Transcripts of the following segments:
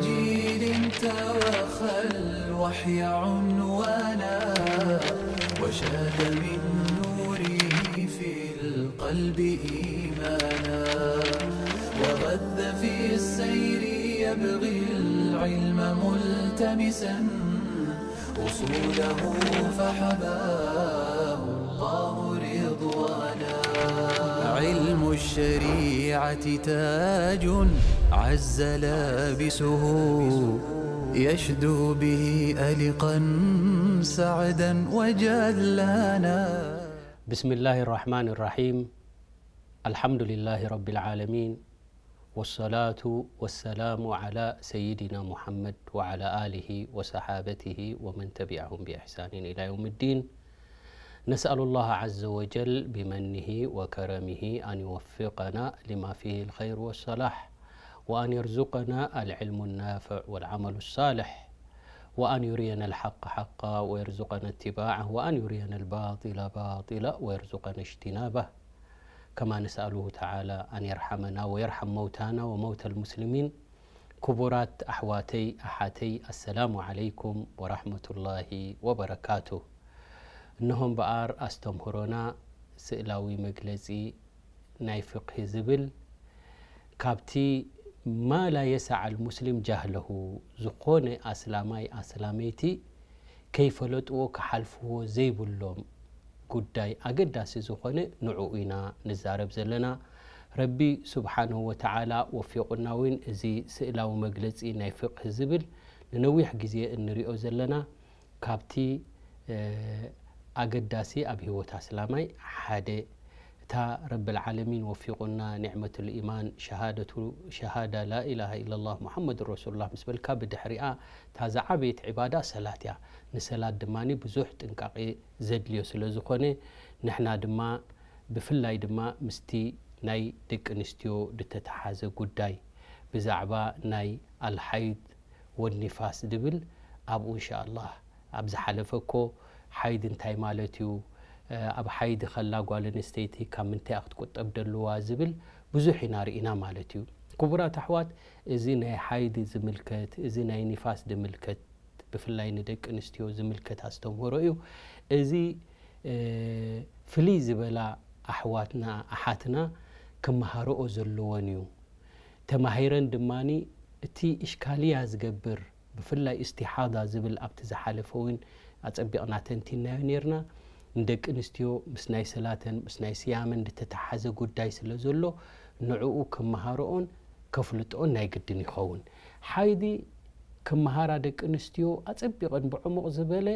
جيل توخى الوحي عنوانا، وشاد من نوره في القلب إيمانا، وغذ في السير يبغي العلم ملتمسا، أصوله فحباه الله رضوانا. علم الشريعة تاج عز لابسه، يشدو به ألقا سعدا وجلانا. بسم الله الرحمن الرحيم. الحمد لله رب العالمين. والصلاة والسلام على سيدنا محمد وعلى آله وصحابته ومن تبعهم بإحسان إلى يوم الدين. نسأل الله عز وجل بمنه وكرمه أن يوفقنا لما فيه الخير والصلاح، وأن يرزقنا العلم النافع والعمل الصالح، وأن يرينا الحق حقا ويرزقنا اتباعه، وأن يرينا الباطل باطلا ويرزقنا اجتنابه. كما نسأله تعالى أن يرحمنا ويرحم موتانا وموتى المسلمين. ክቡራት ኣሕዋተይ ኣሓተይ፣ ኣሰላሙ ዓለይኩም ወራሕመቱላሂ ወበረካቱ። እነሆ እምበኣር ኣስተምህሮና ስእላዊ መግለጺ ናይ ፍቅሂ ዝብል፣ ካብቲ ማ ላ የሰዕ ኣልሙስሊም ጃህለሁ፣ ዝኾነ ኣስላማይ ኣስላመይቲ ከይፈለጥዎ ክሓልፍዎ ዘይብሎም ጉዳይ ኣገዳሲ ዝኾነ ንዕኡ ኢና ንዛረብ ዘለና። ረቢ ስብሓንሁ ወተዓላ ወፊቑና እውን እዚ ስእላዊ መግለጺ ናይ ፍቅህ ዝብል ንነዊሕ ግዜ እንሪኦ ዘለና ካብቲ ኣገዳሲ ኣብ ህይወት ኣስላማይ ሓደ እታ ረብል ዓለሚን ወፊቑና ኒዕመቱል ኢማን ሸሃደቱ ሸሃዳ ላኢላሃ ኢለላህ ሙሓመድ ረሱሉላህ ምስ በልካ ብድሕሪኣ እታ ዝዓበየት ዒባዳ ሰላት እያ። ንሰላት ድማ ብዙሕ ጥንቃቄ ዘድልዮ ስለ ዝኾነ ንሕና ድማ ብፍላይ ድማ ምስቲ ናይ ደቂ ኣንስትዮ ዝተተሓዘ ጉዳይ ብዛዕባ ናይ ኣልሓይድ ወኒፋስ ድብል ኣብኡ እንሻኣላህ ኣብ ዝሓለፈ እኮ ሓይድ እንታይ ማለት እዩ፣ ኣብ ሓይድ ከላ ጓል ኣንስተይቲ ካብ ምንታይ ክትቁጠብ ደልዋ ዝብል ብዙሕ ኢና ርኢና ማለት እዩ። ክቡራት ኣሕዋት፣ እዚ ናይ ሓይድ ዝምልከት፣ እዚ ናይ ኒፋስ ዝምልከት ብፍላይ ንደቂ ኣንስትዮ ዝምልከት ኣስተምህሮ እዩ። እዚ ፍልይ ዝበላ ኣሕዋትና ኣሓትና ክመሃርኦ ዘለወን እዩ። ተማሂረን ድማ እቲ እሽካልያ ዝገብር ብፍላይ እስቲሓዳ ዝብል ኣብቲ ዝሓለፈ እውን ኣጸቢቕና ተንቲናዮ ነርና። ንደቂ ኣንስትዮ ምስ ናይ ሰላተን ምስ ናይ ስያመን ዝተተሓዘ ጉዳይ ስለ ዘሎ ንዕኡ ክመሃርኦን ከፍልጥኦን ናይ ግድን ይኸውን። ሓይዲ ክመሃራ ደቂ ኣንስትዮ ኣጸቢቐን ብዕሙቕ ዝበለ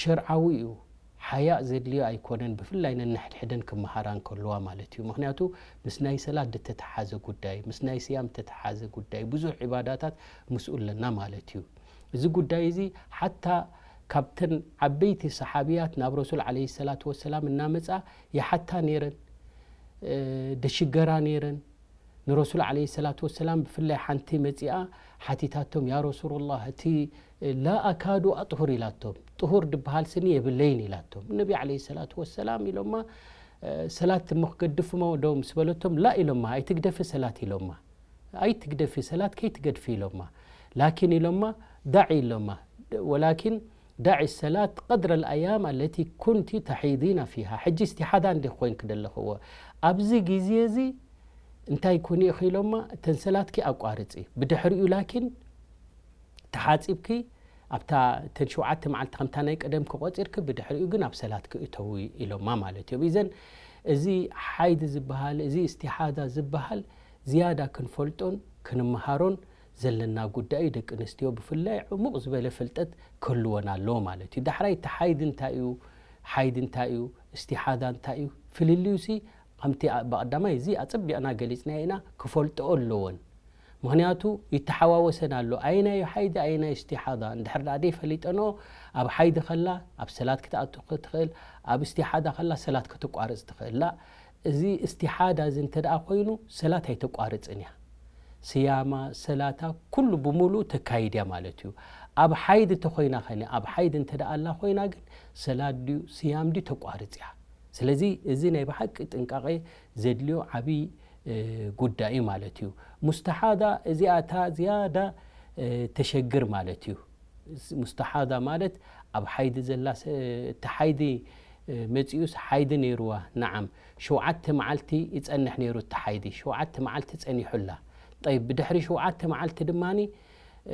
ሸርዓዊ እዩ። ሓያእ ዘድልዮ ኣይኮነን፣ ብፍላይ ነንሕድሕደን ክመሃራ እንከለዋ ማለት እዩ። ምኽንያቱ ምስ ናይ ሰላት ዝተተሓዘ ጉዳይ፣ ምስ ናይ ስያም ዝተተሓዘ ጉዳይ፣ ብዙሕ ዒባዳታት ምስኡ ኣለና ማለት እዩ። እዚ ጉዳይ እዚ ሓታ ካብተን ዓበይቲ ሰሓብያት ናብ ረሱል ዓለይሂ ሰላቱ ወሰላም እናመጻ ይሓታ ነይረን፣ ደሽገራ ነይረን። ንረሱል ዓለይሂ ሰላቱ ወሰላም ብፍላይ ሓንቲ መጺኣ ሓቲታቶም፣ ያ ረሱሉላህ፣ እቲ ላ ኣካዱ ኣጥሁር ኢላቶም፣ ጥሁር ድበሃል ስኒ የብለይን ኢላቶም። ነቢ ዓለይሂ ሰላቱ ወሰላም ኢሎማ፣ ሰላት እሞ ክገድፍሞ ዶ ምስ በለቶም፣ ላ ኢሎማ፣ ኣይትግደፊ ሰላት ኢሎማ። ኣይትግደፊ ሰላት ከይትገድፊ ኢሎማ። ላኪን ኢሎማ፣ ዳዒ ኢሎማ። ወላኪን ዳዒ ሰላት ቀድረ ኣልኣያም ኣለቲ ኩንቲ ተሒዲና ፊሃ። ሕጂ እስቲሓዳ እንዲ ኮይንክ ደለኽዎ። ኣብዚ ግዜ እዚ እንታይ ኩኒ ኢኺ ኢሎማ፣ እተን ሰላትኪ ኣቋርጺ። ብድሕሪኡ ላኪን ተሓጺብኪ ኣብታ እተን ሸውዓተ መዓልቲ ከምታ ናይ ቀደምኪ ቆጺርኪ ብድሕሪኡ ግን ኣብ ሰላትኪ እተዊ ኢሎማ ማለት እዮም። ኢዘን እዚ ሓይድ ዝበሃል፣ እዚ እስቲሓዳ ዝበሃል ዝያዳ ክንፈልጦን ክንመሃሮን ዘለና ጉዳይ እዩ። ደቂ ኣንስትዮ ብፍላይ ዕሙቕ ዝበለ ፍልጠት ክህልወን ኣለዎ ማለት እዩ። ዳሕራይ እቲ ሓይድ እንታይ እዩ? ሓይድ እንታይ እዩ? እስቲሓዳ እንታይ እዩ? ፍልልዩሲ ከምቲ ኣ-፣ ብቐዳማይ እዚ ኣጸቢቕና ገሊጽናዮ ኢና፣ ክፈልጥኦ ኣለወን። ምኽንያቱ ይተሓዋወሰን ኣሎ። ኣየናይ እዩ ሓይዲ፣ ኣየናይ እስቲሓዳ? እንድሕር ደኣ ደይፈሊጠንኦ፣ ኣብ ሓይዲ ከላ ኣብ ሰላት ክትኣቱ ትኽእል፣ ኣብ እስቲሓዳ ከላ ሰላት ከተቋርጽ ትኽእል። ላ፣ እዚ እስቲሓዳ እዚ እንተ ደኣ ኮይኑ ሰላት ኣይተቋርጽን እያ። ስያማ፣ ሰላታ፣ ኩሉ ብምሉኡ ተካይድ እያ ማለት እዩ። ኣብ ሓይዲ እንተኾይና ኸነ፣ ኣብ ሓይዲ እንተ ደኣ ኣላ ኮይና ግን ሰላት ድዩ ስያም ድዩ ተቋርጽ እያ። ስለዚ እዚ ናይ ብሓቂ ጥንቃቐ ዘድልዮ ዓብዪ፣ እ፣ ጉዳይ እዩ ማለት እዩ። ሙስተሓዳ እዚኣ እታ ዝያዳ፣ እ፣ ተሸግር ማለት እዩ። ስ-፣ ሙስተሓዳ ማለት ኣብ ሓይዲ ዘላ ሰ-፣ እቲ ሓይዲ፣ እ፣ መጺኡስ ሓይዲ ነይርዋ፣ ነዓም፣ ሸውዓተ መዓልቲ ይጸንሕ ነይሩ እቲ ሓይዲ። ሸውዓተ መዓልቲ ጸኒሑላ። ጠይብ፣ ብድሕሪ ሸውዓተ መዓልቲ ድማኒ፣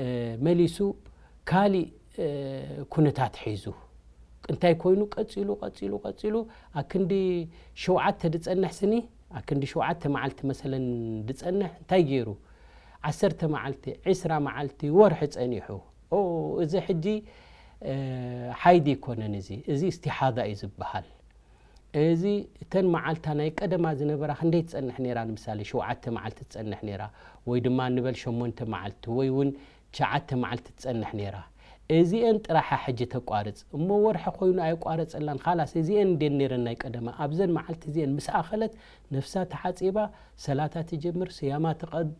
እ፣ መሊሱ ካሊእ፣ እ፣ ኩነታት ሒዙ። እንታይ ኮይኑ ቀጺሉ፣ ቀጺሉ፣ ቀጺሉ፣ ኣክንዲ ሸውዓተ ድጸንሕ ስኒ፣ ኣክንዲ ሸውዓተ መዓልቲ መሰለን ድጸንሕ፣ እንታይ ገይሩ? ዓሰርተ መዓልቲ፣ ዕስራ መዓልቲ፣ ወርሒ ጸኒሑ። ኦ፣ እዚ ሕጂ፣ እ፣ ሓይዲ ኣይኮነን እዚ። እዚ እስቲሓዳ እዩ ዝበሃል። እዚ እተን መዓልታ ናይ ቀደማ ዝነበራ ክንደይ ትጸንሕ ነይራ? ንምሳሌ፣ ሸውዓተ መዓልቲ ትጸንሕ ነይራ፣ ወይ ድማ ንበል ሸሞንተ መዓልቲ፣ ወይ እውን ትሽዓተ መዓልቲ ትጸንሕ ነይራ። እዚኤን ጥራሓ ሕጂ ተቋርጽ። እሞ ወርሒ ኮይኑ ኣየቋረጸላን። ኻላስ፣ እዚኤን እንዴን ነይረን ናይ ቀደማ። ኣብዘን መዓልቲ እዚኤን ምስ ኣኸለት፣ ነፍሳ ተሓጺባ፣ ሰላታ ትጀምር፣ ስያማ ትቐድ-፣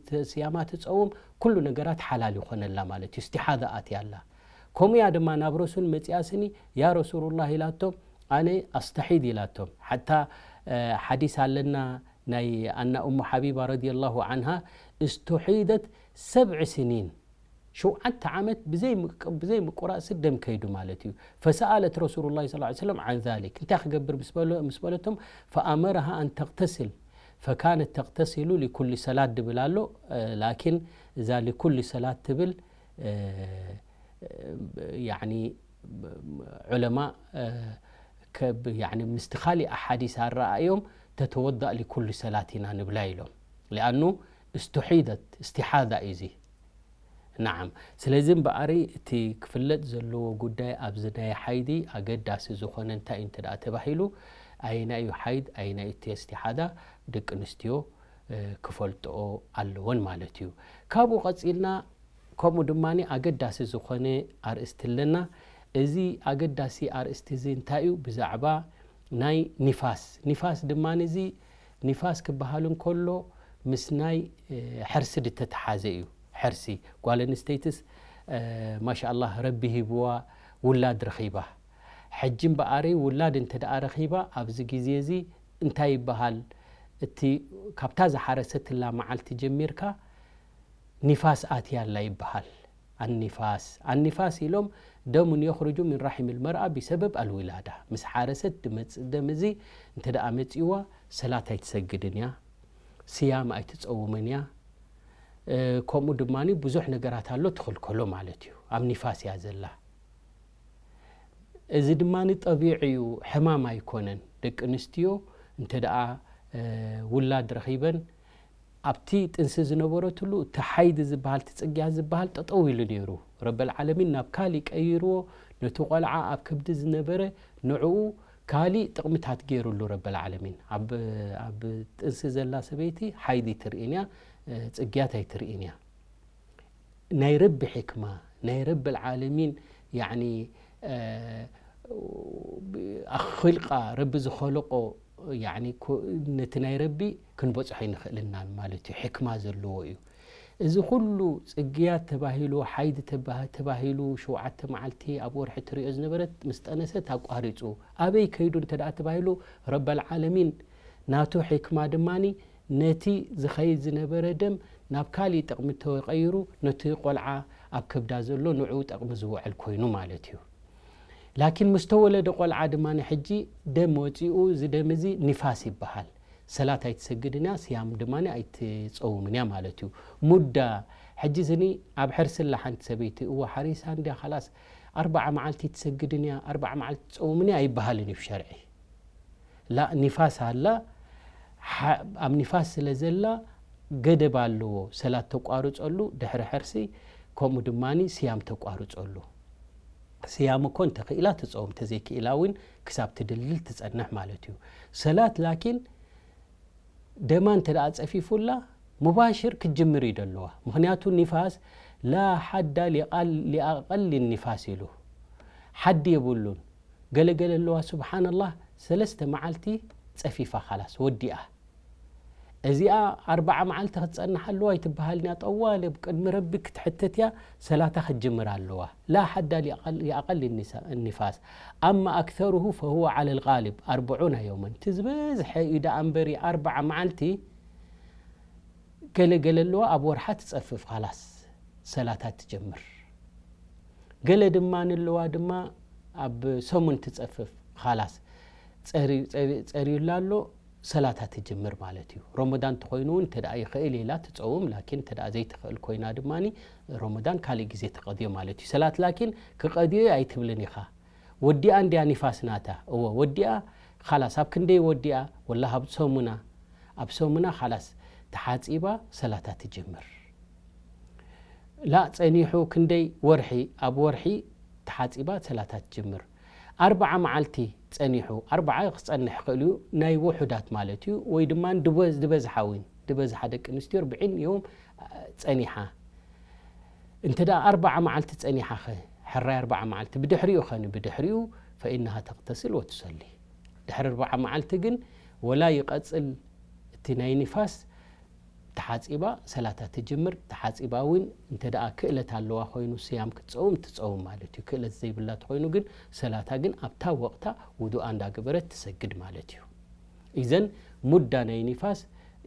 ት-፣ ስያማ ትጸውም፣ ኩሉ ነገራት ሓላል ይኾነላ ማለት እዩ። እስቲሓዳ ኣትያ ኣላ። ከምኡ እያ ድማ ናብ ረሱል መጺኣ ስኒ፣ "ያ ረሱሉላህ" ኢላቶም፣ "ኣነ ኣስተሒድ" ኢላቶም። ሓታ፣ እ፣ ሓዲስ ኣለና ናይ ኣና እሙ ሓቢባ ረዲየላሁ ዓንሃ፣ "እስተሒደት ሰብዕ ስኒን"፣ ሸውዓተ ዓመት ብዘይ ምቅ-፣ ብዘይ ምቁራጽ ደም ከይዱ ማለት እዩ። ፈሰኣለት ረሱሉላህ ሰለላሁ ዐለይሂ ወሰለም ዓን ዛሊክ፣ እንታይ ክገብር ምስ በሎ-፣ ምስ በለቶም፣ ፈኣመረሃ ኣን ተቅተስል፣ ፈካነት ተቅተሲሉ ሊኩሊ ሰላት ድብል ኣሎ። እ፣ ላኪን እዛ ሊኩሊ ሰላት ትብል፣ እ፣ ያዕኒ ዑለማ፣ እ፣ ከብ-፣ ያዕኒ ምስቲ ካሊእ ኣሓዲስ ኣረኣእዮም ተተወዳእ ሊኩሊ ሰላት ኢና ንብላ ኢሎም። ሊኣኑ እስትሒደት፣ እስቲሓዳ እዩ እዚ። ነዓም። ስለዚ እምበኣሪ እቲ ክፍለጥ ዘለዎ ጉዳይ ኣብዚ ናይ ሓይዲ ኣገዳሲ ዝኾነ እንታይ እዩ እንተ ደኣ ተባሂሉ፣ ኣየናይ እዩ ሓይድ፣ ኣየናይ እቲ እስቲሓዳ፣ ደቂ ኣንስትዮ፣ እ፣ ክፈልጥኦ ኣለወን ማለት እዩ። ካብኡ ቀጺልና ከምኡ ድማ ኣገዳሲ ዝኾነ ኣርእስቲ ኣለና። እዚ ኣገዳሲ ኣርእስቲ እዚ እንታይ እዩ? ብዛዕባ ናይ ኒፋስ። ኒፋስ ድማ እዚ፣ ኒፋስ ክበሃል እንከሎ ምስ ናይ፣ እ፣ ሕርሲ ዝተተሓዘ እዩ። ሕርሲ፣ ጓል ኣንስተይትስ፣ እ፣ ማሻኣላህ ረቢ ሂብዋ ውላድ ረኺባ። ሕጂ እምበኣሪ ውላድ እንተ ደኣ ረኺባ ኣብዚ ግዜ እዚ እንታይ ይበሃል? እቲ ካብታ ዝሓረሰትላ መዓልቲ ጀሚርካ ኒፋስ ኣትያ ኣላ ይበሃል። ኣኒፋስ፣ ኣኒፋስ ኢሎም ደሙን የኽርጁ ሚን ራሒም ልመርኣ ቢሰበብ ኣልዊላዳ። ምስ ሓረሰት ድመጽእ ደም እዚ እንተ ደኣ መጺእዋ ሰላት ኣይትሰግድን እያ፣ ስያም ኣይትጸውምን እያ። እ፣ ከምኡ ድማ ብዙሕ ነገራት ኣሎ ትኽልከሎ ማለት እዩ። ኣብ ኒፋስ እያ ዘላ። እዚ ድማ ጠቢዒ እዩ፣ ሕማም ኣይኮነን። ደቂ ኣንስትዮ እንተ ደኣ፣ እ፣ ውላድ ረኺበን ኣብቲ ጥንሲ ዝነበረትሉ እቲ ሓይድ ዝበሃል፣ እቲ ጽግያት ዝበሃል ጠጠው ኢሉ ነይሩ። ረበል ዓለሚን ናብ ካሊእ ቀይርዎ፣ ነቲ ቆልዓ ኣብ ከብዲ ዝነበረ ንዕኡ ካሊእ ጥቕምታት ገይሩሉ ረበል ዓለሚን። ኣብ፣ ኣብ ጥንሲ ዘላ ሰበይቲ ሓይድ ኣይትርእን እያ፣ እ፣ ጽግያት ኣይትርእን እያ። ናይ ረቢ ሕክማ፣ ናይ ረብል ዓለሚን፣ ያዕኒ፣ እ፣ ኣኽልቃ፣ ረቢ ዝኸለቆ፣ ያዕኒ፣ ኮ-፣ ነቲ ናይ ረቢ ክንበጽሖ ኣይንኽእልናን ማለት እዩ። ሕክማ ዘለዎ እዩ። እዚ ኩሉ ጽግያት ተባሂሉ፣ ሓይድ ተባ-፣ ተባሂሉ፣ ሸውዓተ መዓልቲ ኣብ ወርሒ ትሪኦ ዝነበረት ምስ ጠነሰት ኣቋሪጹ። ኣበይ ከይዱ እንተ ደኣ ተባሂሉ፣ ረበል ዓለሚን ናቱ ሕክማ ድማኒ ነቲ ዝኸይድ ዝነበረ ደም ናብ ካሊእ ጥቕሚ ተቐይሩ፣ ነቲ ቆልዓ ኣብ ከብዳ ዘሎ ንዕኡ ጥቕሚ ዝውዕል ኮይኑ ማለት እዩ። ላኪን ምስ ተወለደ ቆልዓ ድማኒ ሕጂ ደም ወጺኡ፣ እዚ ደም እዚ ኒፋስ ይበሃል። ሰላት ኣይትሰግድን እያ፣ ስያም ድማኒ ኣይትጸውምን እያ ማለት እዩ። ሙዳ፣ ሕጂ ስኒ ኣብ ሕርሲ ኣላ ሓንቲ ሰበይቲ፣ እወ ሓሪሳ እንድያ፣ ኻላስ ኣርብዓ መዓልቲ ትሰግድን እያ፣ ኣርብዓ መዓልቲ ትጸውምን እያ ኣይበሃልን እዩ ብሸርዒ። ላ፣ ኒፋስ ኣላ፣ ሓ-፣ ኣብ ኒፋስ ስለ ዘላ ገደብ ኣለዎ። ሰላት ተቋርጸሉ ድሕሪ ሕርሲ፣ ከምኡ ድማኒ ስያም ተቋርጸሉ። ስያም እኮ እንተኽኢላ ትጸውም፣ እንተዘይክኢላ እውን ክሳብ ትድልል ትጸንሕ ማለት እዩ። ሰላት ላኪን ደማ እንተ ደኣ ጸፊፉላ፣ ሙባሽር ክትጅምር እዩ ደለዋ። ምኽንያቱ ኒፋስ፣ ላ ሓዳ ሊቓል-፣ ሊኣቐል ኒፋስ ኢሉ። ሓዲ የብሉን። ገለ ገለ ኣለዋ፣ ሱብሓነላህ፣ ሰለስተ መዓልቲ ጸፊፋ፣ ኻላስ፣ ወዲኣ። እዚኣ ኣርብዓ መዓልቲ ክትጸንሕ ኣለዋ ኣይትበሃልን እያ። ጠዋለ ቅድሚ ረቢ ክትሕተት እያ፣ ሰላታ ክትጅምር ኣለዋ። ላ ሓዳ ሊኣቐል፣ ሊኣቐል ኒሳ-፣ ኒፋስ። ኣማ ኣክተሩሁ ፈሁወ ዓለል ቃሊብ ኣርብዑና የውመን። እቲ ዝበዝሐ እዩ ደኣ እምበሪ ኣርብዓ መዓልቲ ገለ ገለ ኣለዋ ኣብ ወርሓ ትጸፍፍ፣ ኻላስ። ሰላታ ትጀምር። ገለ ድማ ንለዋ ድማ ኣብ ሰሙን ትጸፍፍ። ኻላስ ጸሪ-፣ ጸሪ-፣ ጸሪዩላ ኣሎ፣ ሰላታ ትጅምር ማለት እዩ። ረመዳን ተኾይኑ እውን እንተ ደኣ ይኽእል ኢላ ትጸውም፣ ላኪን እንተ ደኣ ዘይትኽእል ኮይና ድማ ረመዳን ካልእ ግዜ ትቐድዮ ማለት እዩ። ሰላት ላኪን ክቐድዮ ኣይትብልን ኢኻ። ወዲኣ እንድያ ኒፋስ ናታ። እወ፣ ወዲኣ ኻላስ። ኣብ ክንደይ ወዲኣ? ወላ ኣብ ሰሙና፣ ኣብ ሰሙና ኻላስ ተሓጺባ ሰላታ ትጅምር። ላ ጸኒሑ ክንደይ ወርሒ? ኣብ ወርሒ ተሓጺባ ሰላታ ትጅምር። ኣርብዓ መዓልቲ ጸኒሑ፣ ኣርብዓ ክጸንሕ ይኽእል እዩ፣ ናይ ውሑዳት ማለት እዩ፣ ወይ ድማ ድበ-፣ ዝበዝሓ እውን፣ ዝበዝሓ ደቂ ኣንስትዮ ኣርብዒን እዮም ጸኒሓ። እንተ ደኣ ኣርብዓ መዓልቲ ጸኒሓ ኸ? ሕራይ ኣርብዓ መዓልቲ። ብድሕሪኡ ኸ? ብድሕሪኡ ፈኢነሃ ተቕተስል ወትሰሊ። ድሕሪ ኣርብዓ መዓልቲ ግን ወላ ይቐጽል እቲ ናይ ኒፋስ፣ ተሓጺባ ሰላታ ትጅምር። ተሓጺባ እውን እንተ ደኣ ክእለት ኣለዋ ኮይኑ ስያም ክትጸውም ትጸውም ማለት እዩ። ክእለት ዘይብላ ተኾይኑ ግን ሰላታ ግን ኣብታ ወቕታ ውዱኣ እንዳገበረት ትሰግድ ማለት እዩ። ኢዘን ሙዳ ናይ ኒፋስ፣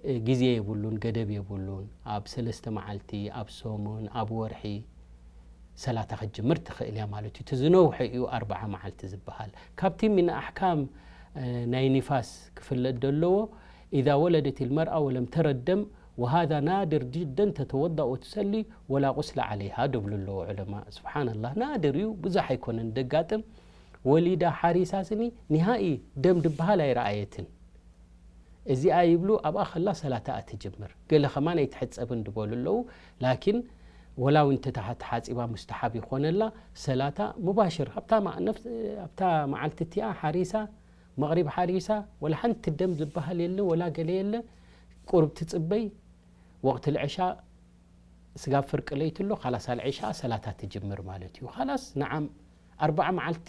እ፣ ግዜ የብሉን፣ ገደብ የብሉን። ኣብ ሰለስተ መዓልቲ፣ ኣብ ሰሙን፣ ኣብ ወርሒ ሰላታ ክትጅምር ትኽእል እያ ማለት እዩ። እቲ ዝነውሐ እዩ ኣርብዓ መዓልቲ ዝበሃል። ካብቲ ምን ኣሕካም፣ እ፣ ናይ ኒፋስ ክፍለጥ ዘለዎ፣ إذا ولدت المرأة ولم تر الدم وهذا نادر جدا تتوضأ وتصلي ولا غسل عليها ድብሉ ኣለዉ ዑለማ። ስብሓንላህ፣ ናድር እዩ፣ ብዙሕ ኣይኮነን ደጋጥም። ወሊዳ ሓሪሳ ስኒ ኒሃኢ ደም ድበሃል ኣይረኣየትን። እዚኣ ይብሉ ኣብኣ ከላ ሰላታ ትጅምር። ገለ ከማን ኣይትሕጸብን ድበሉ ኣለዉ። ላኪን ወላ እውን ተታ-፣ ተሓጺባ ሙስተሓብ ይኾነላ፣ ሰላታ ሙባሽር ኣብታ ማ-፣ ነፍስ-፣ ኣብታ መዓልቲ እቲኣ ሓሪሳ፣ መቕሪብ ሓሪሳ፣ ወላ ሓንቲ ደም ዝበሃል የለ፣ ወላ ገለ የለ። ቁሩብ ትጽበይ፣ ወቕቲ ልዕሻ ስጋብ ፍርቂ ለይት ኣሎ፣ ኻላስ ኣልዒሻ ሰላታ ትጅምር ማለት እዩ። ኻላስ ንዓም ኣርብዓ መዓልቲ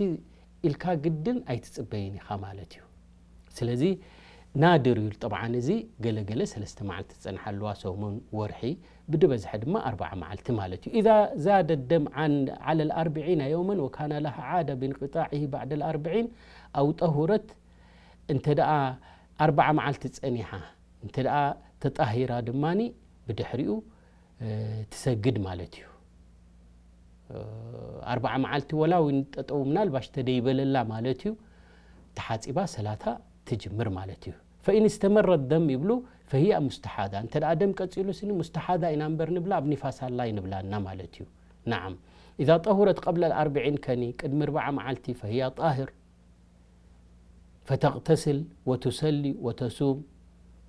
ኢልካ ግድን ኣይትጽበይን ኢኻ ማለት እዩ። ስለዚ ናድር እዩ። ጠብዓን እዚ ገለገለ ሰለስተ መዓልቲ ትጸንሕ ኣለዋ፣ ሰሙን፣ ወርሒ፣ ብድበዝሐ ድማ ኣርብዓ መዓልቲ ማለት እዩ። إذا زاد الدم عن، على الأربعين يوما وكان لها عادة بانقطاعه بعد الأربعين أو طهرت، እንተ ደኣ ኣርብዓ መዓልቲ ጸኒሓ፣ እንተ ደኣ ተጣሂራ ድማኒ ብድሕሪኡ እ፣ ትሰግድ ማለት እዩ። እ፣ ኣርብዓ መዓልቲ ወላ እውን ጠጠው ምናልባሽ ተደይበለላ ማለት እዩ፣ ተሓጺባ ሰላታ ትጅምር ማለት እዩ። فإن استمر الدم ይብሉ فهي مستحاضة። እንተ ደኣ ደም ቀጺሉ ስኒ ሙስተሓዳ ኢና እምበር ንብላ፣ ኣብ ኒፋስ ኣላ ኣይንብላና ማለት እዩ። نعم. إذا طهرت قبل الأربعين ከኒ ቅድሚ ኣርብዓ መዓልቲ فهي طاهر. فتغتسل وتصلي وتصوم.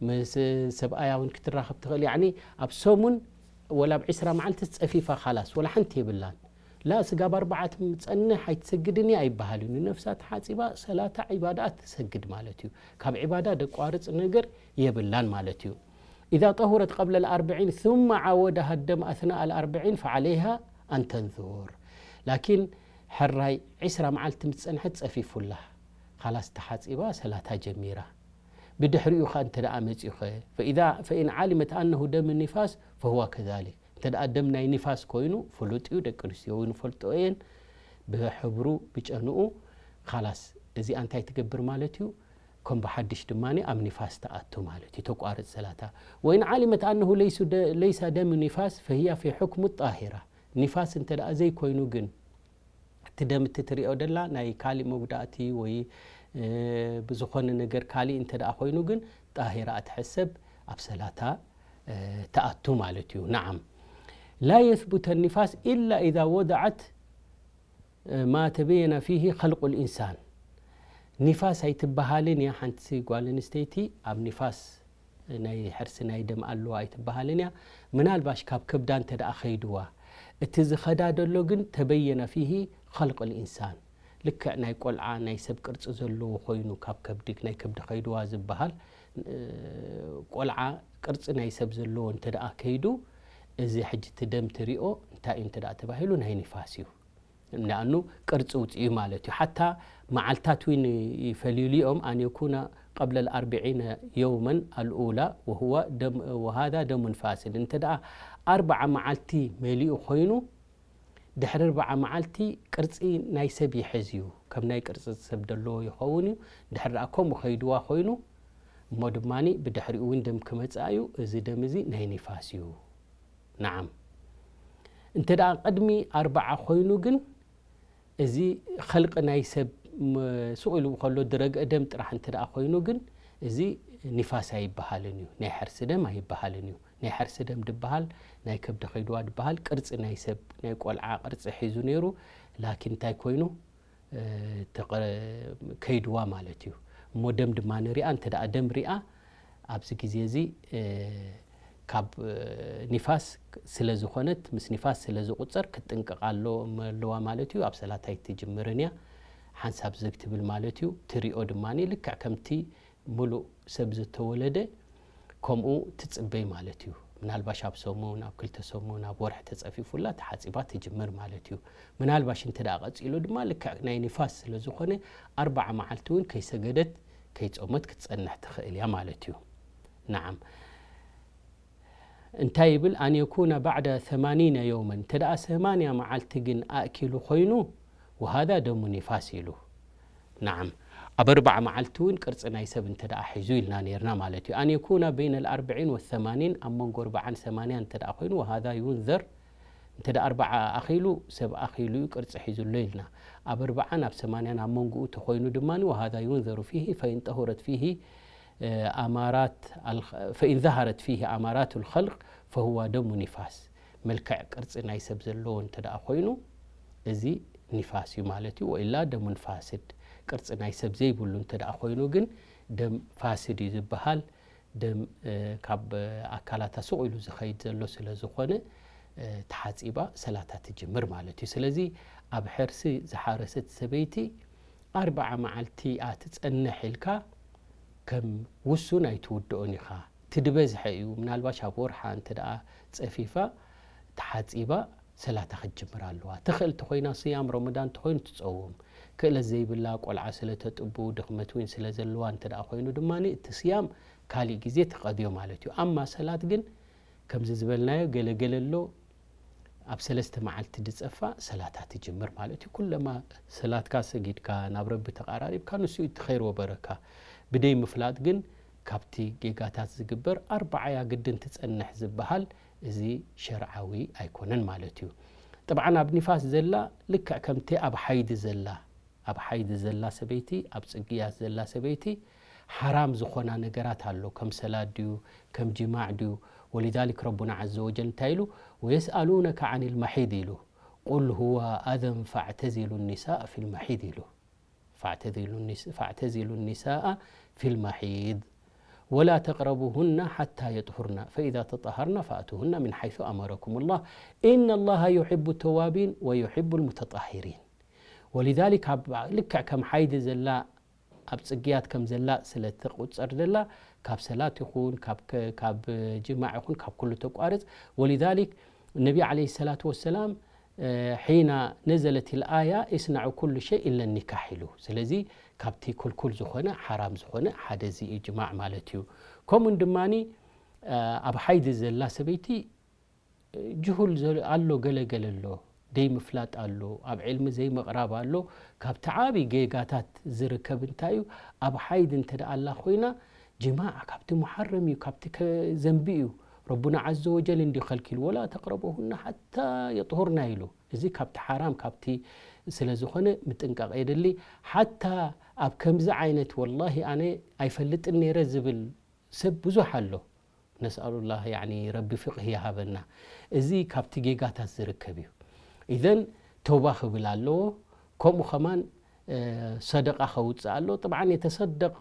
ምስ ሰብኣያ እውን ክትራኸብ ትኽእል። ያዕኒ ኣብ ሰሙን ወላ ኣብ ዕስራ መዓልቲ ጸፊፋ ኻላስ ወላ ሓንቲ የብላን። ላ ስጋብ ኣርብዓ ትጸንሕ ኣይትሰግድን እያ ኣይበሃልን እዩ። ነፍሳ ተሓጺባ ሰላታ ዒባዳኣ ትሰግድ ማለት እዩ። ካብ ዒባዳ ደቋርጽ ነገር የብላን ማለት እዩ። إذا طهرت قبل الأربعين ثم عاودها الدم أثناء الأربعين فعليها أن تنثر. ላኪን ሕራይ ዕስራ መዓልቲ ምስ ጸንሐት ጸፊፉላ። ኻላስ ተሓጺባ ሰላታ ጀሚራ። ብድሕሪኡ ኸ እንተ ደኣ መጺኡ ኸ? فإذا، فإن علمت أنه دم النفاس فهو كذلك. እንተ ደኣ ደም ናይ ኒፋስ ኮይኑ ፍሉጥ እዩ፣ ደቂ ኣንስትዮ እውን ይፈልጥኦ እየን። ብሕብሩ፣ ብጨንኡ፣ ኻላስ እዚኣ እንታይ ትገብር ማለት እዩ? ከም ብሓድሽ ድማ ኣብ ኒፋስ ትኣቱ ማለት እዩ፣ ተቋርጽ ሰላታ። وإن علمت أنه ليس د-، ليس دم نفاس فهي في حكم الطاهرة. ኒፋስ እንተ ደኣ ዘይኮይኑ ግን፣ እቲ ደም እቲ ትሪኦ ደላ ናይ ካሊእ መጉዳእቲ ወይ፣ እ፣ ብዝኾነ ነገር ካሊእ እንተ ደኣ ኮይኑ ግን ጣሂራ ትሕሰብ፣ ኣብ ሰላታ፣ እ፣ ትኣቱ ማለት እዩ። نعم. لا يثبت النفاس إلا إذا وضعت، እ፣ ما تبين فيه خلق الإنسان. ኒፋስ ኣይትበሃልን እያ ሓንቲ ጓል ኣንስተይቲ ኣብ ኒፋስ ናይ ሕርሲ ናይ ደም ኣለዋ ኣይትበሃልን እያ። ምናልባሽ ካብ ከብዳ እንተ ደኣ ኸይድዋ፣ እቲ ዝኸዳ ደሎ ግን ተበየነ ፊሂ ኸልቅ ልኢንሳን፣ ልክዕ ናይ ቆልዓ ናይ ሰብ ቅርጺ ዘለዎ ኾይኑ፣ ካብ ከብዲ፣ ናይ ከብዲ ኸይድዋ ዝበሃል፣ እ፣ ቆልዓ ቅርጺ ናይ ሰብ ዘለዎ እንተ ደኣ ከይዱ፣ እዚ ሕጂ እቲ ደም ትሪኦ እንታይ እዩ እንተ ደኣ ተባሂሉ፣ ናይ ኒፋስ እዩ። ንኣኑ ቅርጺ ውጽኡ ማለት እዩ። ሓታ መዓልታት እውን ይፈልዩሉ እዮም። أن يكون قبل الأربعين يوما الأولى وهو دم، وهذا دم فاسد። እንተ ደኣ ኣርብዓ መዓልቲ መሊኡ ኮይኑ፣ ድሕሪ ኣርብዓ መዓልቲ ቅርጺ ናይ ሰብ ይሕዝ እዩ። ከም ናይ ቅርጺ ሰብ ደለዎ ይኸውን እዩ። ድሕሪ ደኣ ከምኡ ከይድዋ ኮይኑ፣ እሞ ድማኒ ብድሕሪኡ እውን ደም ክመጽእ እዩ። እዚ ደም እዚ ናይ ኒፋስ እዩ። نعم. እንተ ደኣ ቅድሚ ኣርብዓ ኮይኑ ግን፣ እዚ ኸልቂ ናይ ሰብ ም-፣ ስቕ ኢሉ ከሎ ዝረግአ ደም ጥራሕ እንተ ደኣ ኮይኑ ግን፣ እዚ ኒፋስ ኣይበሃልን እዩ፣ ናይ ሕርሲ ደም ኣይበሃልን እዩ። ናይ ሕርሲ ደም ድበሃል፣ ናይ ከብዲ ከይድዋ ድበሃል፣ ቅርጺ ናይ ሰብ፣ ናይ ቆልዓ ቅርጺ ሒዙ ነይሩ፣ ላኪን እንታይ ኮይኑ፣ እ፣ ተቐ-፣ ከይድዋ ማለት እዩ። እሞ ደም ድማ ንሪኣ፣ እንተ ደኣ ደም ሪኣ፣ ኣብዚ ግዜ እዚ፣ እ፣ ካብ፣ እ፣ ኒፋስ ስለ ዝኾነት፣ ምስ ኒፋስ ስለ ዝቑጸር ክትጥንቀቕ ኣሎ-፣ ኣለዋ ማለት እዩ። ኣብ ሰላት ኣይትጅምርን እያ። ሓንሳብ ዘግ ትብል ማለት እዩ። ትሪኦ ድማ ልክዕ ከምቲ ምሉእ ሰብ ዝተወለደ ከምኡ ትጽበይ ማለት እዩ። ምናልባሽ ኣብ ሰሙን፣ ኣብ ክልተ ሰሙን፣ ኣብ ወርሒ ተጸፊፉላ ተሓጺባ ትጅምር ማለት እዩ። ምናልባሽ እንተ ደኣ ቀጺሉ ድማ ልክዕ ናይ ኒፋስ ስለ ዝኾነ ኣርብዓ መዓልቲ እውን ከይሰገደት ከይጾመት ክትጸንሕ ትኽእል እያ ማለት እዩ። ነዓም። እንታይ ይብል? ኣን የኩነ ባዕደ ሰማኒነ የውመን፣ እንተ ደኣ ሰማንያ መዓልቲ ግን ኣእኪሉ ኮይኑ፣ ወሃዛ ደሙ ኒፋስ ኢሉ። ነዓም። ኣብ ኣርብዓ መዓልቲ እውን ቅርጺ ናይ ሰብ እንተ ደኣ ሒዙ ኢልና ነይርና ማለት እዩ። ኣን የኩነ በይነ ኣልኣርብዒን ወሰማኒን፣ ኣብ መንጎ ኣርብዓን ሰማንያን እንተ ደኣ ኮይኑ፣ ወሃዛ ዩንዘር፣ እንተ ደኣ ኣርብዓ ኣኺሉ፣ ሰብ ኣኺሉ እዩ ቅርጺ ሒዙ ኣሎ ኢልና። ኣብ ኣርብዓን ኣብ ሰማንያን ኣብ መንጎኡ ተኾይኑ ድማ፣ ወሃዛ ዩንዘሩ ፊሂ ፈኢን ጠሁረት ፊሂ፣ እ፣ ኣማራት ኣል-፣ ፈኢን ዘሃረት ፊሂ ኣማራቱ ልኸልቅ ፈሁዋ ደሙ ኒፋስ። መልክዕ ቅርጺ ናይ ሰብ ዘለዎ እንተ ደኣ ኮይኑ፣ እዚ ኒፋስ እዩ ማለት እዩ። ወኢላ ደሙን ፋስድ። ቅርጺ ናይ ሰብ ዘይብሉ እንተ ደኣ ኮይኑ ግን፣ ደም ፋስድ እዩ ዝበሃል። ደም፣ እ፣ ካብ ኣካላታ ስቕ ኢሉ ዝኸይድ ዘሎ ስለ ዝኾነ፣ እ፣ ተሓጺባ ሰላታ ትጅምር ማለት እዩ። ስለዚ ኣብ ሕርሲ ዝሓረሰት ሰበይቲ ኣርብዓ መዓልቲ እያ ትጸንሕ ኢልካ ከም ውሱን ኣይትውድኦን ኢኻ። እቲ ዝበዝሐ እዩ። ምናልባሽ ኣብ ወርሓ እንተ ደኣ ጸፊፋ ተሓጺባ ሰላታ ክትጅምር ኣለዋ። ትኽእል ተኾይና ስያም ረመዳን ተኾይኑ ትጸውም። ክእለት ዘይብላ ቆልዓ ስለ ተጥቡ፣ ድኽመት እውን ስለ ዘለዋ እንተ ደኣ ኮይኑ ድማ እቲ ስያም ካሊእ ግዜ ትቐድዮ ማለት እዩ። ኣማ ሰላት ግን ከምዚ ዝበልናዮ ገለ ገለ ኣሎ፣ ኣብ ሰለስተ መዓልቲ ዝጸፋ ሰላታ ትጅምር ማለት እዩ። ኩለማ ሰላትካ ሰጊድካ ናብ ረቢ ተቓራሪብካ ንሱ እዩ እቲ ኸይር ወበረካ። ብደይ ምፍላጥ ግን ካብቲ ጌጋታት ዝግበር ኣርብዓ እያ ግድን ትጸንሕ ዝበሃል እዚ ሸርዓዊ ኣይኮነን ማለት እዩ። ጥብዓን ኣብ ኒፋስ ዘላ ልክዕ ከምቲ ኣብ ሓይዲ ዘላ፣ ኣብ ሓይዲ ዘላ ሰበይቲ፣ ኣብ ጽግያት ዘላ ሰበይቲ ሓራም ዝኾና ነገራት ኣሎ። ከም ሰላት ድዩ፣ ከም ጅማዕ ድዩ? ወሊዛሊክ ረቡና ዐዘ ወጀል እንታይ ኢሉ? ወየስኣሉነከ ዐኒል መሒድ ኢሉ። ቁል ሁወ ኣዘን ፈዕተዚሉ ኒሳእ ፊል መሒድ ኢሉ። ፈዕተዚሉ ኒስ-፣ ፈዕተዚሉ ኒሳእ ፊል መሒድ ወላ ተቅረቡሁና ሓታ የጥሁርና ፈኢዛ ተጠሃርና ፈእቱሁና ሚን ሓይሱ ኣመረኩም ላህ ኢነ ላሃ ዩሒቡ ተዋቢን ወዩሒቡ ልሙተጣሂሪን። ወሊዛሊክ ኣብ ልክዕ ከም ሓይዲ ዘላ ኣብ ጽግያት ከም ዘላ ስለ ትቑጸር ዘላ፣ ካብ ሰላት ይኹን፣ ካብ ከ-፣ ካብ ጅማዕ ይኹን፣ ካብ ኩሉ ተቋርጽ። ወሊዛሊክ ነቢ ዓለይሂ ሰላቱ ወሰላም፣ እ፣ ሒና ነዘለት ልኣያ ኢስናዑ ኩሉ ሸይ ኢለ ኒካሕ ኢሉ። ስለዚ ካብቲ ኩልኩል ዝኾነ፣ ሓራም ዝኾነ ሓደ እዚ እዩ ጅማዕ ማለት እዩ። ከምኡን ድማኒ፣ እ፣ ኣብ ሓይዲ ዘላ ሰበይቲ ጅሁል ዘ-፣ ኣሎ፣ ገለ ገለ ኣሎ፣ ደይምፍላጥ ኣሎ፣ ኣብ ዕልሚ ዘይምቕራብ ኣሎ። ካብቲ ዓቢ ጌጋታት ዝርከብ እንታይ እዩ? ኣብ ሓይድ እንተ ደኣ ኣላ ኮይና፣ ጅማዕ ካብቲ ሙሓረም እዩ፣ ካብቲ ከ-፣ ዘንቢ እዩ። ረቡና ዐዘ ወጀል እንዲ ከልኪሉ፣ "ወላ ተቅረቡሁና ሓታ የጥሁርና" ኢሉ። እዚ ካብቲ ሓራም፣ ካብቲ ስለ ዝኾነ ምጥንቃቕ የድሊ። ሓታ ኣብ ከምዚ ዓይነት፣ "ወላሂ ኣነ ኣይፈልጥን ነይረ" ዝብል ሰብ ብዙሕ ኣሎ። ነስኣሉላህ፣ ያዕኒ፣ ረቢ ፍቕሂ ይሃበና። እዚ ካብቲ ጌጋታት ዝርከብ እዩ። ኢዘን ተውባ ክብል ኣለዎ። ከምኡ ከማን፣ እ፣ ሰደቃ ከውፅእ ኣለዎ። ጥብዓን የተሰደቀ-፣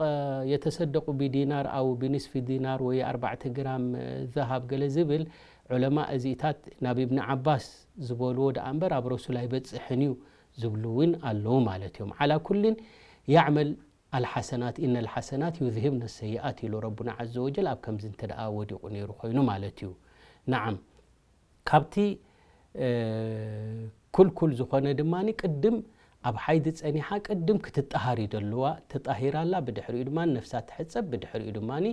የተሰደቁ ቢዲናር ኣው ቢንስፊ ዲናር ወይ ኣርባዕተ ግራም፣ እ፣ ዘሃብ ገለ ዝብል ዑለማ እዚታት ናብ ኢብን ዓባስ ዝበልዎ ደኣ እምበር ኣብ ረሱል ኣይበፅሕን እዩ ዝብሉ እውን ኣለዉ ማለት እዮም። ዓላ ኩልን ያዕመል ኣልሓሰናት፣ ኢነ ኣልሓሰናት ዩዝሂብነ ሰይኣት ኢሉ ረቡና ዐዘ ወጀል ኣብ ከምዚ እንተ ደኣ ወዲቑ ነይሩ ኮይኑ ማለት እዩ። ነዓም፣ ካብቲ፣ እ፣ ኩልኩል ዝኾነ ድማኒ ቅድም ኣብ ሓይዲ ጸኒሓ ቅድም ክትጠሃር እዩ ደለዋ። ተጣሂራ ኣላ፣ ብድሕሪኡ ድማ ነፍሳ ትሕጸብ፣ ብድሕሪኡ ድማኒ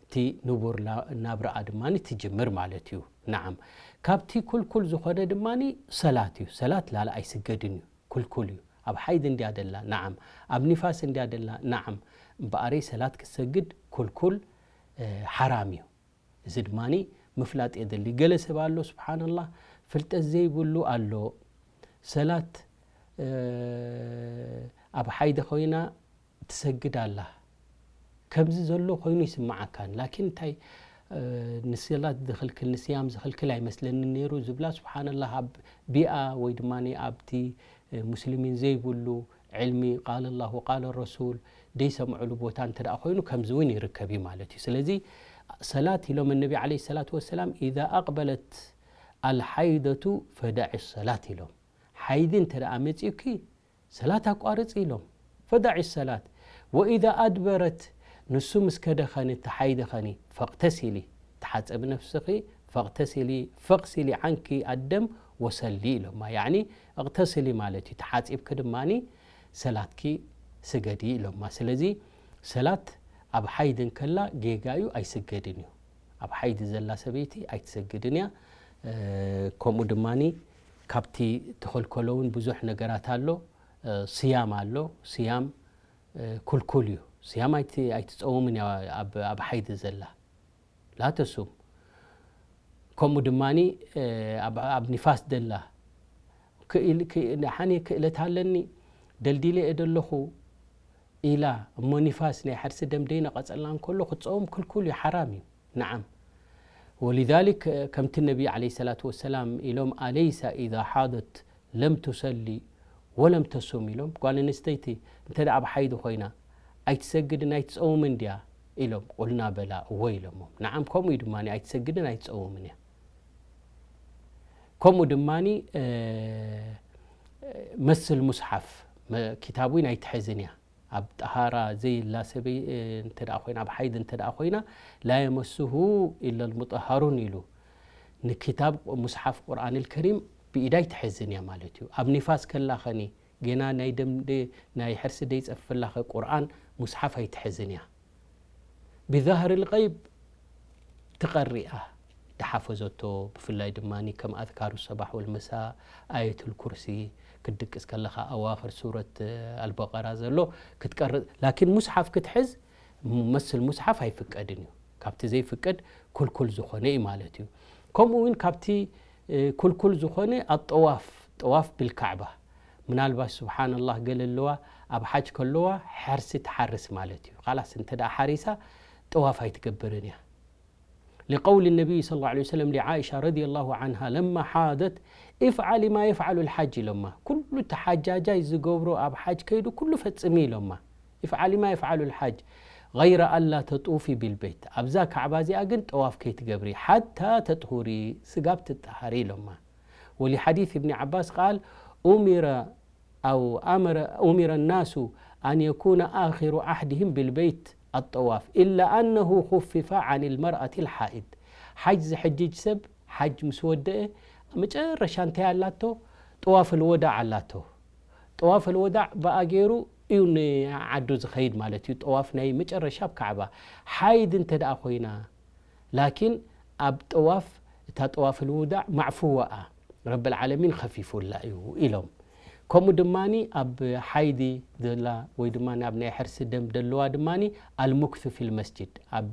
እቲ ንቡር ላ-፣ ናብራኣ ድማኒ ትጅምር ማለት እዩ። ነዓም፣ ካብቲ ኩልኩል ዝኾነ ድማኒ ሰላት እዩ። ሰላት ላለ ኣይስገድን እዩ። ኩልኩል እዩ። ኣብ ሓይድ እንድያ ደላ፣ ነዓም። ኣብ ኒፋስ እንድያ ደላ፣ ነዓም። እምበኣረይ ሰላት ክትሰግድ ኩልኩል፣ እ፣ ሓራም እዩ። እዚ ድማኒ ምፍላጥ የድሊ። ገለ ሰብ ኣሎ፣ ስብሓንላህ፣ ፍልጠት ዘይብሉ ኣሎ። ሰላት ኣብ ሓይዲ ኮይና ትሰግድ ኣላ። ከምዚ ዘሎ ኮይኑ ይስምዓካን ላኪን እንታይ ንሰላት ዝኽልክል ንስያም ዝኽልክል ኣይመስለንን ነይሩ ዝብላ ስብሓንላህ ኣብ ቢኣ ወይ ድማ ኣብቲ ሙስሊሚን ዘይብሉ ዕልሚ ቃል ላሁ ቃል ረሱል ደይሰምዕሉ ቦታ እንተ ደኣ ኮይኑ ከምዚ እውን ይርከብ እዩ ማለት እዩ። ስለዚ ሰላት ኢሎም ነቢ ዓለይሂ ሰላቱ ወሰላም ኢዛ ኣቅበለት ኣልሓይደቱ ፈዳዒ ሰላት ኢሎም። ሓይዲ እንተ ደኣ መጺኡኪ ሰላት ኣቋርጺ ኢሎም። ፈዳዒ ሰላት ወኢዛ ኣድበረት ንሱ ምስ ከደ ኸኒ ተሓይዲ ኸኒ ፈቅተሲሊ ተሓጸቢ ነፍስኺ ፈቅተሲሊ ፈቅሲሊ ዓንኪ ኣደም ወሰሊ ኢሎማ። ያዕኒ እቅተስሊ ማለት እዩ ተሓጺብኪ ድማኒ ሰላትኪ ስገዲ ኢሎማ። ስለዚ ሰላት ኣብ ሓይድ እንከላ ጌጋ እዩ ኣይስገድን እዩ። ኣብ ሓይድ ዘላ ሰበይቲ ኣይትሰግድን እያ። ከምኡ ድማኒ ካብቲ ተኸልከሎ እውን ብዙሕ ነገራት ኣሎ። ስያም ኣሎ። ስያም ኩልኩል እዩ። ስያም ኣይትፀውምን እያ ኣብ ሓይድ ዘላ ላተሱም። ከምኡ ድማኒ ኣብ ኒፋስ ደላ ሓኒ ክእለት ኣለኒ ደልዲለ እየ ደለኹ ኢላ እሞ ኒፋስ ናይ ሓርሲ ደም ደይነቐፀላ እንከሎ ክትፀውም ክልኩል እዩ፣ ሓራም እዩ። ነዓም ወሊዛሊክ ከምቲ ነቢ ዓለይሂ ሰላቱ ወሰላም ኢሎም ኣለይሳ ኢዛ ሓደት ለም ቱሰሊ ወለም ተሱም ኢሎም ጓል ኣንስተይቲ እንተ ደኣ ኣብ ሓይዲ ኮይና ኣይትሰግድን ኣይትፀውምን ድያ ኢሎም ቁልና በላ እወ ኢሎሞም። ነዓም ከምኡ እዩ ድማ ኣይትሰግድን ኣይትፀውምን እያ። ከምኡ ድማ መስል ሙስሓፍ ኪታብ እውን ኣይትሕዝን እያ። ኣብ ጠሃራ ዘይላ ሰበይ እንተ ኮይና ኣብ ሓይድ እንተ ኮይና ላ የመስሁ ኢላ ልሙጠሃሩን ኢሉ ንኪታብ ሙስሓፍ ቁርኣን ልከሪም ብኢዳ ኣይትሕዝን እያ ማለት እዩ። ኣብ ኒፋስ ከላ ኸኒ ጌና ናይ ደም ናይ ሕርሲ ደይጸፍላኸ ቁርኣን ሙስሓፍ ኣይትሕዝን እያ። ብዛህር ልቀይብ ትቐሪኣ ድሓፈዘቶ ብፍላይ ድማ ከም ኣዝካሩ ሰባሕ ወልመሳ ኣየት ልኩርሲ ክትድቅስ ከለኻ ኣዋኽር ሱረት ኣልበቀራ ዘሎ ክትቀርእ ላኪን ሙስሓፍ ክትሕዝ መስል ሙስሓፍ ኣይፍቀድን እዩ። ካብቲ ዘይፍቀድ ኩልኩል ዝኾነ እዩ ማለት እዩ። ከምኡ እውን ካብቲ ኩልኩል ዝኾነ ኣጠዋፍ ጠዋፍ ብልካዕባ ምናልባሽ ስብሓንላህ ገለ ኣለዋ ኣብ ሓጅ ከለዋ ሓርሲ ትሓርስ ማለት እዩ። ካላስ እንተ ደኣ ሓሪሳ ጠዋፍ ኣይትገብርን እያ። لقول النبي صلى الله عليه وسلم لعائشة رضي الله عنها لما حاضت افعلي ما يفعل الحاج ኢሎማ። ኩሉ ተሓጃጃይ ዝገብሮ ኣብ ሓጅ ከይዱ ኩሉ ፈጽሚ ኢሎማ። افعلي ما يفعل الحاج غير ألا تطوفي بالبيت ኣብዛ ካዕባ እዚኣ ግን ጠዋፍ ከይትገብሪ ሓታ ተጥሁሪ ስጋብ ትጠሃሪ ኢሎማ። ولحديث ابن عباس قال أمر أو أمر أمر الناس أن يكون آخر عهدهم بالبيت الطواف إلا أنه خفف عن المرأة الحائض ሓጅ ዝሕጅጅ ሰብ ሓጅ ምስ ወደአ መጨረሻ እንታይ ኣላቶ? ጠዋፍ ልወዳዕ ኣላቶ። ጠዋፍ ልወዳዕ ብኣ ገይሩ እዩ ንዓዱ ዝኸይድ ማለት እዩ። ጠዋፍ ናይ መጨረሻ ኣብ ካዕባ ሓይድ እንተ ደኣ ኮይና ላኪን ኣብ ጠዋፍ እታ ጠዋፍ ልውዳዕ ማዕፉዋ እያ ረብል ዓለሚን ኸፊፉላ እዩ ኢሎም። ከምኡ ድማ ኣብ ሓይዲ ዘላ ወይ ድማ ኣብ ናይ ሕርሲ ደም ደለዋ ድማ ኣልሙክሱ ፊል መስጅድ ኣብ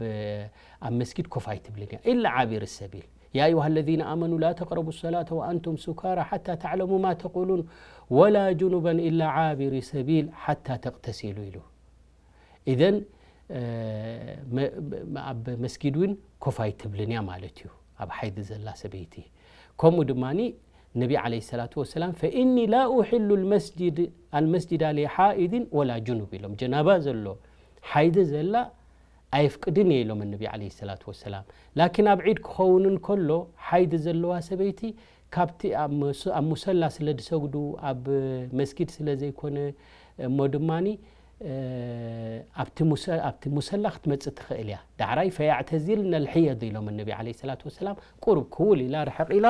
ኣብ መስጊድ ኮፍ ኣይትብልን እያ ኢላ ዓቢር ሰቢል يا أيها الذين آمنوا لا تقربوا الصلاة وأنتم سكارى حتى تعلموا ما تقولون ولا جنبا إلا عابري سبيل حتى تغتسلوا ኢሉ። ኢዘን ኣብ መስጊድ እውን ኮፍ ኣይትብልን እያ ማለት እዩ ኣብ ሓይዲ ዘላ ሰበይቲ። ከምኡ ድማ ነቢ ዓለይሂ ሰላቱ ወሰላም ፈኢኒ ላ ኡሕሉ ኣልመስጅዳ ሊሓኢድን ወላ ጁኑብ ኢሎም። ጀናባ ዘሎ ሓይዲ ዘላ ኣየፍቅድን እየ ኢሎም ነቢ ዓለይሂ ሰላቱ ወሰላም። ላኪን ኣብ ዒድ ክኸውን እንከሎ ሓይዲ ዘለዋ ሰበይቲ ካብቲ ኣብ መስ- ኣብ ሙሰላ ስለ ዝሰግዱ ኣብ መስጊድ ስለ ዘይኮነ እሞ ድማኒ ኣብቲ ሙሰ- ኣብቲ ሙሰላ ክትመጽእ ትኽእል እያ። ዳሕራይ ፈያዕተዚልና ልሕየድ ኢሎም ነቢ ዓለይሂ ሰላቱ ወሰላም ቁሩብ ክውል ኢላ ርሕቕ ኢላ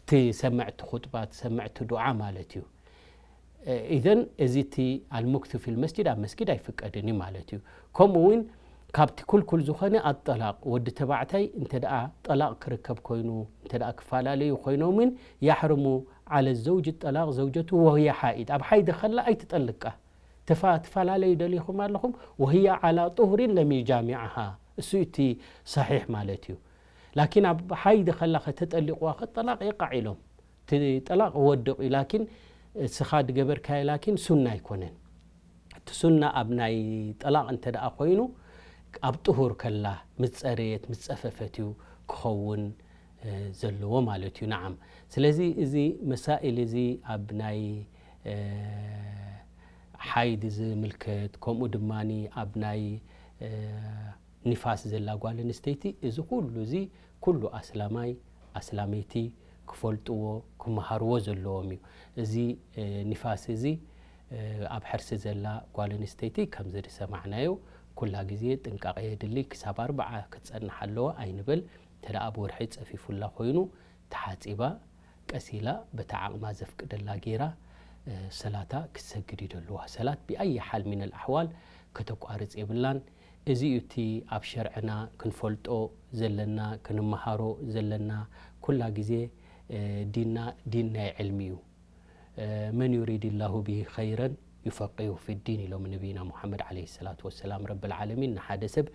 ትሰምዕ እቲ ኹጥባ ትሰምዕ እቲ ዱዓ ማለት እዩ። ኢዘን እዚ እቲ ኣልሙክቱ ፊል መስጅድ ኣብ መስጊድ ኣይፍቀድን እዩ ማለት እዩ። ከምኡ እውን ካብቲ ኩልኩል ዝኾነ ኣጠላቕ ወዲ ተባዕታይ እንተ ደኣ ጠላቕ ክርከብ ኮይኑ እንተ ደኣ ክፈላለዩ ኮይኖምን ያሕርሙ ዓለ ዘውጅ ጠላቕ ዘውጀቱ ወህየ ሓኢድ ኣብ ሓይድ ኸላ ኣይትጠልቃ ትፋ- ትፈላለዩ ደሊኹም ኣለኹም ወህየ ዓላ ጡሁሪን ለም ዩጃሚዓሃ እሱ እቲ ሰሒሕ ማለት እዩ። ላኪን ኣብ ሓይድ ኸላ ከተጠሊቕዋ ኸጠላቕ የቃዕ ኢሎም እቲ ጠላቕ ወድቕ እዩ ላኪን እስኻ ድገበርካዮ ላኪን ሱና ኣይኮነን። እቲ ሱና ኣብ ናይ ጠላቕ እንተ ደኣ ኮይኑ ኣብ ጥሁር ከላ ምስ ጸረየት ምስ ጸፈፈት እዩ ክኸውን ዘለዎ ማለት እዩ። ነዓም። ስለዚ እዚ መሳኢል እዚ ኣብ ናይ ሓይድ ዝምልከት ከምኡ ድማ ኣብ ናይ ኒፋስ ዘላ ጓል ኣንስተይቲ እዚ ኩሉ እዚ ኩሉ ኣስላማይ ኣስላመይቲ ክፈልጥዎ ክመሃርዎ ዘለዎም እዩ። እዚ ኒፋስ እዚ ኣብ ሕርሲ ዘላ ጓል ኣንስተይቲ ከምዚ ዝሰማዕናዮ ኩላ ግዜ ጥንቃቐ የድሊ። ክሳብ ኣርብዓ ክትጸንሕ ኣለዋ ኣይንበል። እንተ ደኣ ብወርሒ ጸፊፉላ ኮይኑ ተሓጺባ ቀስ ኢላ በታ ዓቕማ ዘፍቅደላ ጌራ ሰላታ ክትሰግድ እዩ ደለዋ። ሰላት ብኣይ ሓል ሚነል ኣሕዋል ከተቋርጽ የብላን። እዚ እዩ እቲ ኣብ ሸርዕና ክንፈልጦ ዘለና ክንመሃሮ ዘለና። ኩላ ግዜ ዲንና ዲን ናይ ዕልሚ እዩ። መን ዩሪድ ላሁ ብሂ ኸይረን ዩፈቂሁ ፊዲን ኢሎም ነቢይና ሙሓመድ ዓለይሂ ሰላቱ ወሰላም። ረብል ዓለሚን ንሓደ ሰብ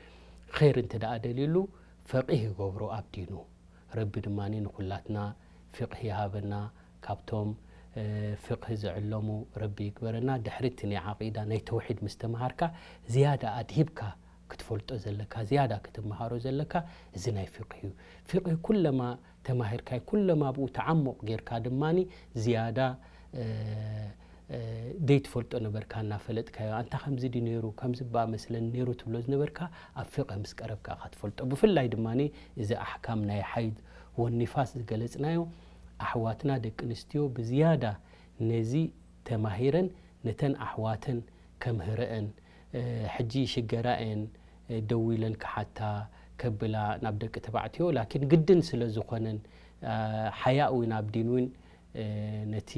ኸይር እንተ ደኣ ደልዩሉ ፈቂህ ይገብሮ ኣብ ዲኑ። ረቢ ድማ ንኹላትና ፊቕህ ይሃበና። ካብቶም ፊቕህ ዝዕለሙ ረቢ ይግበረና። ድሕሪ እቲ ናይ ዓቂዳ ናይ ተውሒድ ምስ ተምሃርካ ዝያዳ ኣድሂብካ ክትፈልጦ ዘለካ ዝያዳ ክትምሃሮ ዘለካ እዚ ናይ ፊቕህ እዩ። ፊቕህ ኩለማ ተማሂርካይ ኩለማ ብኡ ተዓሙቕ ጌርካ ድማ ዝያዳ ዘይትፈልጦ ነበርካ እናፈለጥካዮ ኣንታ ከምዚ ድዩ ነይሩ ከምዚ እባ መስለኒ ነይሩ ትብሎ ዝነበርካ ኣብ ፊቕህ ምስ ቀረብካ ኢኻ ትፈልጦ። ብፍላይ ድማ እዚ ኣሕካም ናይ ሓይድ ወኒፋስ ዝገለጽናዮ ኣሕዋትና ደቂ ኣንስትዮ ብዝያዳ ነዚ ተማሂረን ነተን ኣሕዋተን ከምህረአን ሕጂ ሽገራ እየን ደው ኢለን ክሓታ ከብላ ናብ ደቂ ተባዕትዮ ላኪን ግድን ስለ ዝኾነን ሓያእ እውን ኣብ ዲን እውን ነቲ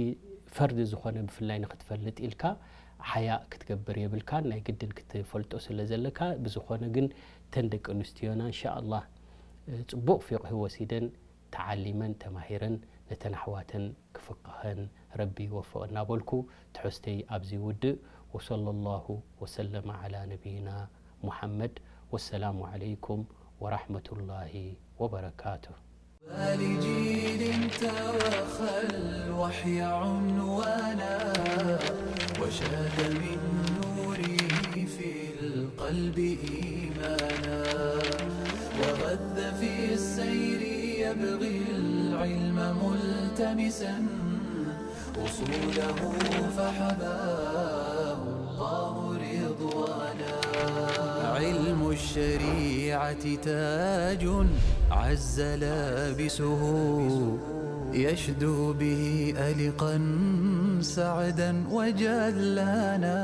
ፈርዲ ዝኾነ ብፍላይ ንክትፈልጥ ኢልካ ሓያእ ክትገብር የብልካን ናይ ግድን ክትፈልጦ ስለ ዘለካ ብዝኾነ ግን ተን ደቂ ኣንስትዮና እንሻ ኣላህ ጽቡቕ ፊቕሂ ወሲደን ተዓሊመን ተማሂረን ነተን ኣሕዋተን ክፍቅኸን ረቢ ይወፍቕ እናበልኩ ትሕዝተይ ኣብዚ ይውድእ። وصلى الله وسلم على نبينا محمد والسلام عليكم ورحمة الله وبركاته. لجيل توخى الوحي عنوانا وشاد من نوره في القلب إيمانا وغذى في السير يبغي العلم ملتمسا أصوله فحباه الله رضوانا. علم الشريعة تاج عز لابسه يشدو به ألقا سعدا وجلانا.